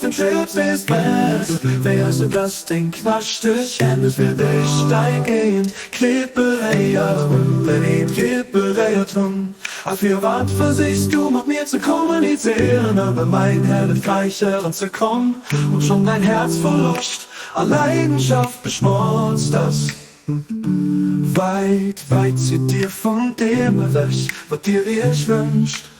dem Schëps is brennt, Wéi ass et dass deng knaschteg Hänn et fir dech dein eent Kleed beréiert hunn, Dein eent Kleed beréiert hunn? A firwat versichs du mat mir ze kommunizéieren, an a mäin hellet Reich eranzekommen, Obschonn däin Häerz voll Loscht a Leidenschaft beschmotzt ass? Wäit, wäit sidd dir vun deem ewech, wat dir iech wënscht.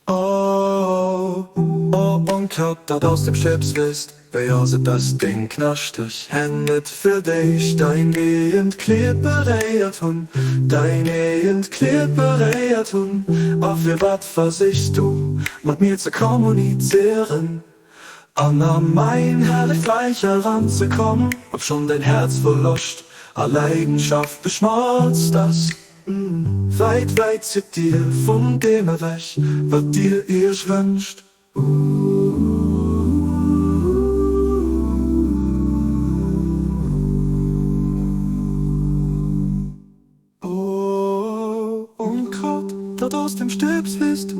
Oh, oh, Onkraut, dat aus dem Stëbs wiisst, Wéi ass et, dass deng knaschteg Hänn net fir dech dein eegent Kleed beréiert hunn, dein eegent Kleed beréiert hunn? A firwat versichs du, mat mir ze kommunizieren an a mäin hellegt Reich eranzekommen, obschonn däin Häerz voll Loscht a Leidenschaft beschmotzt ass? Wäit, wäit sidd dir vun deem ewech, wat dir iech wënscht. O Onkraut, dat aus dem Stëbs wiisst,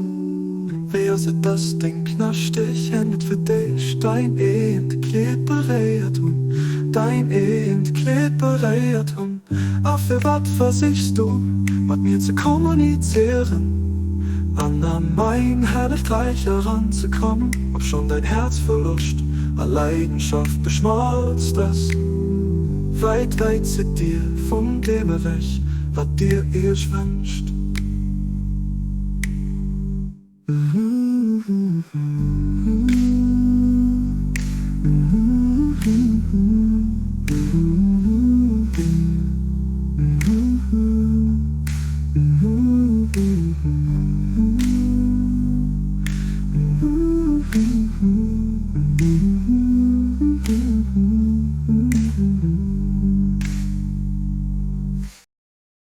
wéi ass et, dass deng knaschteg Hänn net fir dech dein eent Kleed beréiert hunn, dein eent Kleed beréiert hunn? A firwat versichs du, mat mir ze kommunizieren an a mäin hellegt Reich eranzekommen, obschonn däin Häerz voll Loscht a Leidenschaft beschmotzt ass? Wäit, wäit sidd dir vun deem ewech, wat dir iech wënscht.